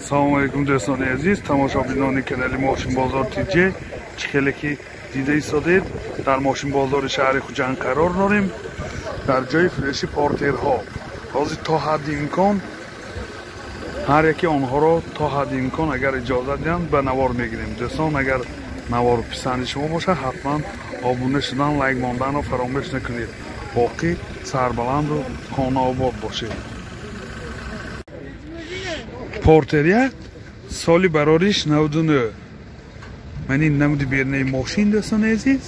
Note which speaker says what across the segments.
Speaker 1: Салом алейкум дӯстони азиз, тамошобинони канали Мошинбозор ТЖ. Чӣ хеле ки дида истодед, дар мошинбозори шаҳри Хуҷанд қарор дорем, дар ҷои фурӯши портерҳо. Ҳозир то ҳадди имкон ҳар яке онҳоро то ҳадди имкон агар иҷозат диҳанд ба навор мегирем. Дӯстон, агар навор писанди шумо бошад, ҳатман обуна шудан, лайк монданро фаромӯш накунед. Боқӣ сарбаланду хонаобод бошед. Портер 1 соли барориш 99. Ман ин намуди бернаи мошин, дӯстони азиз.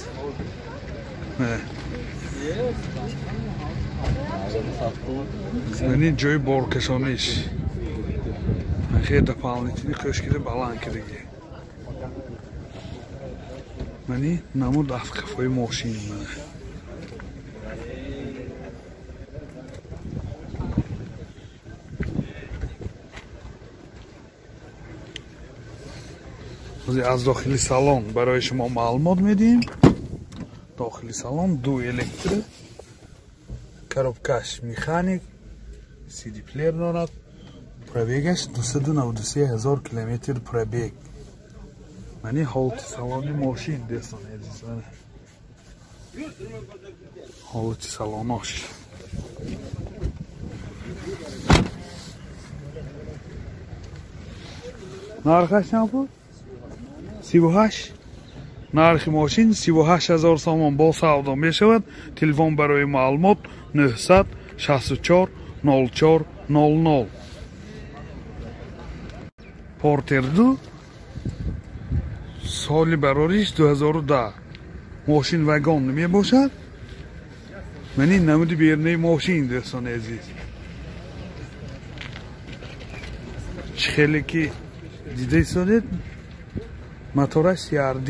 Speaker 1: Ман ин ҷои боркашониш. Хеле дополнительный қӯшкида баланд кидаги. Ман ин намуд афқафои мошин. Аз дохили салон барои шумо маълумот медиҳем. Дохили салон ду электро, коробкаш механик, CD плеер дорад. Пробегаш 293 ҳазор километр пробег. Мани ҳолати салони мошин, дӯстони азиз. Ҳолати салонош. Нархаш чанд пул? 38. Нархи мошин 38 ҳазор сомон бо савдо мешавад. Телефон барои маълумот 964 04 00. Портер 2 соли барориш 2010. Мошин вагон мебошад. Ман ин намуди бернаи мошин, дӯстони азиз. Чӣ хеле ки дида истодед, мотораш CRD.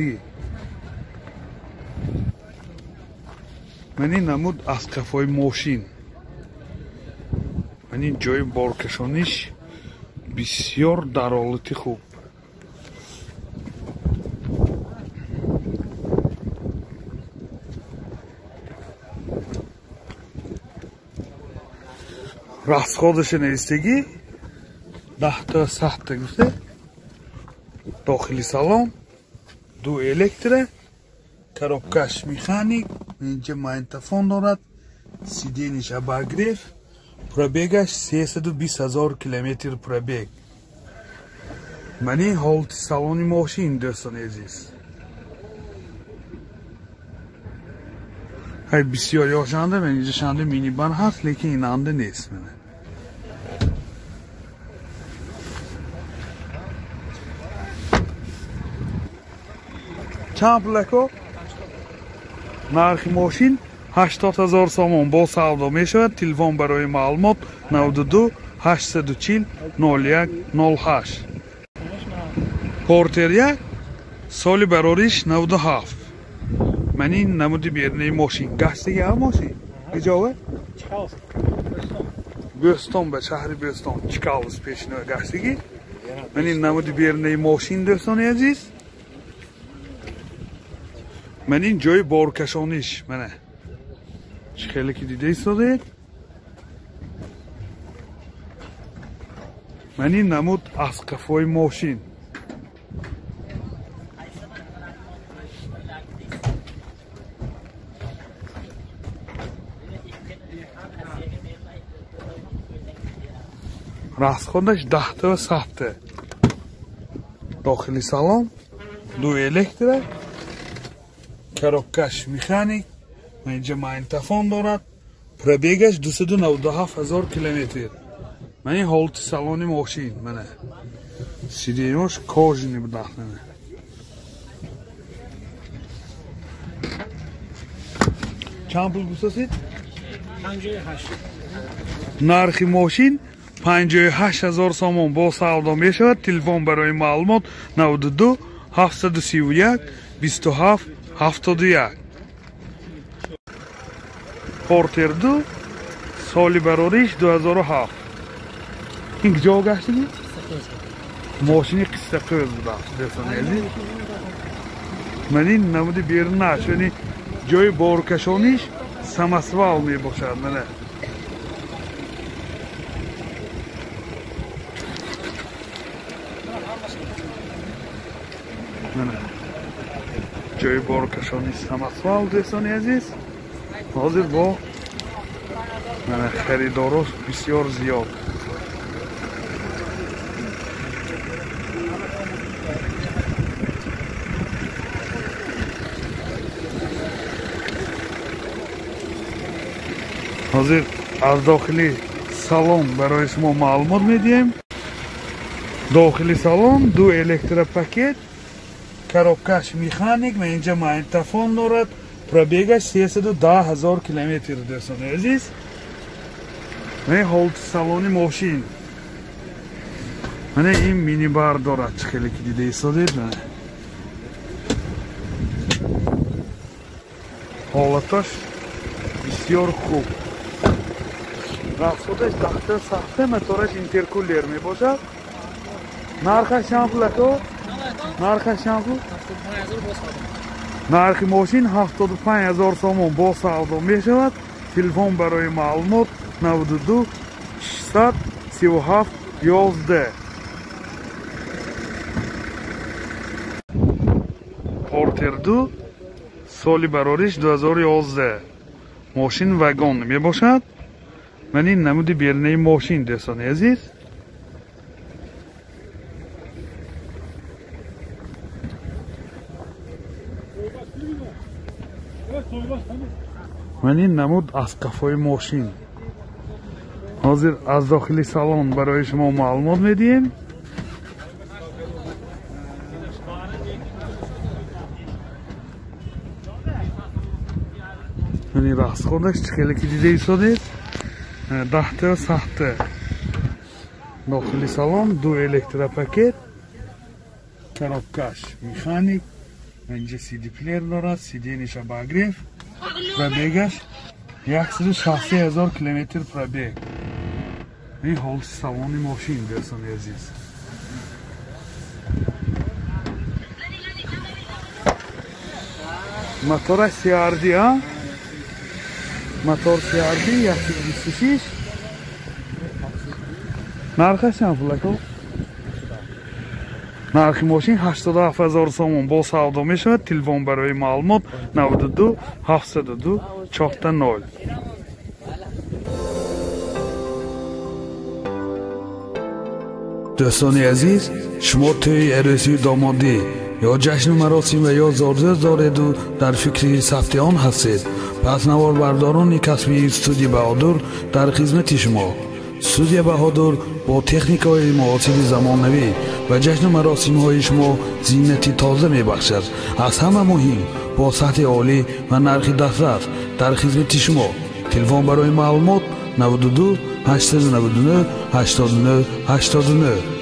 Speaker 1: Ман ин намуд аз қафои мошин. Ман ин ҷои боркашониш бисёр дар ҳолати хуб. Расходаша навистагӣ 10 та 100 та гуфта. Дохили салон ду электро, коробкаш механик, инҷа магнитофон дорад, сидениш обогрев, пробегаш 320 ҳазор километр пробег. Мани ҳолати салони мошин, дӯстони азиз. Ҳай бисёр ёшанда, ман инҷа шанда минибан ҳаст, лекин инанда нест. Чанд пул ако? Нархи мошин 80 ҳазор сомон бо савдо мешавад. Телефон барои маълумот 92 840 01 08. Портер 1 соли барориш 97. Ман ин намуди бернаи мошин. Гаштаги ҳа мошин? Куҷове? Бӯстон, ба шаҳри Бӯстон, Чкаловс пешинои гаштаги. Ман ин намуди бернаи мошин, дӯстони азиз. Ман ин ҷои боркашониш. Мана чӣ хеле ки дида истодед. Ман ин намуд аз қафои мошин. Расходаш 10 та 100 та. Дохили салон ду электро, коробкаш механик, инҷа магнитофон дорад. Пробегаш 297 ҳазор километр. Ман ин ҳолати салони мошин. Мана сиденьош кожаный будааст. Чанд пул гуфтасед?
Speaker 2: 58.
Speaker 1: Нархи мошин 58 ҳазор сомон бо савдо мешавад. Телефон барои маълумот 92 731 27 71. Портер 2 соли барориш 2007. Ин куҷо гаштагӣ? Мошини қиссақӯз будааст, дӯстони азиз. Ман ин намуди берунаш, яъне ҷои боркашониш самосвал мебошад. Мана Мана ҷои боркашони самосвал дӯстони азиз. Ҳозир бо мана харидорош бисёр зиёд. Ҳозир аз дохили салон барои шумо маълумот медиҳем. Дохили салон ду электропакет, коробкаш механик ва инҷа магнитофон дорад. Пробегаш 310 ҳазор километр дӯстони азиз. Мана ҳолати салони мошин. Мана ин минибар дорад, чӣ хеле ки дида истодед. Ҳолаташ бисёр хуб. Расходаш дахта сахта, мотораш интеркулер мебошад. Нархаш чанд пул ако? Нархаш чанд пул? Нархи мошин 75 ҳазор сомон бо савдо мешавад. Телефон барои маълумот 92 637 11. Портер 2 соли барориш 2011. Мошин вагон мебошад. Ман ин намуди берунаи мошин дӯстони азиз. Ман ин намуд аз қафои мошин. Ҳозир аз дохили салон барои шумо маълумот медиҳем. Ман ин расходаш чӣ хеле ки дида истодед. Дахта сахта. Дохили салон ду электропакет, коробкаш механик, инҷа CD плеер дорад, сиденьяш обогрев, пробегаш 160 ҳазор километр пробег. Ин ҳолати салони мошин дӯстони азиз. Мотораш CRD, а? Мотор CRD 126. Нархаш чанд пул ако? Нархи мошин 87 ҳазор сомон бо савдо мешавад. Телефон барои маълумот 92 702 40. Дӯстони азиз, шумо тӯи арӯсии домодӣ ё ҷашну маросим ва ё зорзӯз дореду дар фикри сабти он ҳастед, пас наворбардорони касбии студия Баҳодур дар хизмати шумо. Студия Баҳодур бо техникаҳои муосири замонавӣ ва ҷашну маросимҳои шумо зинати тоза мебахшад. Аз ҳама муҳим бо сатҳи олӣ ва нархи дастрас дар хизмати шумо. Телефон барои маълумот 92 899 89 89.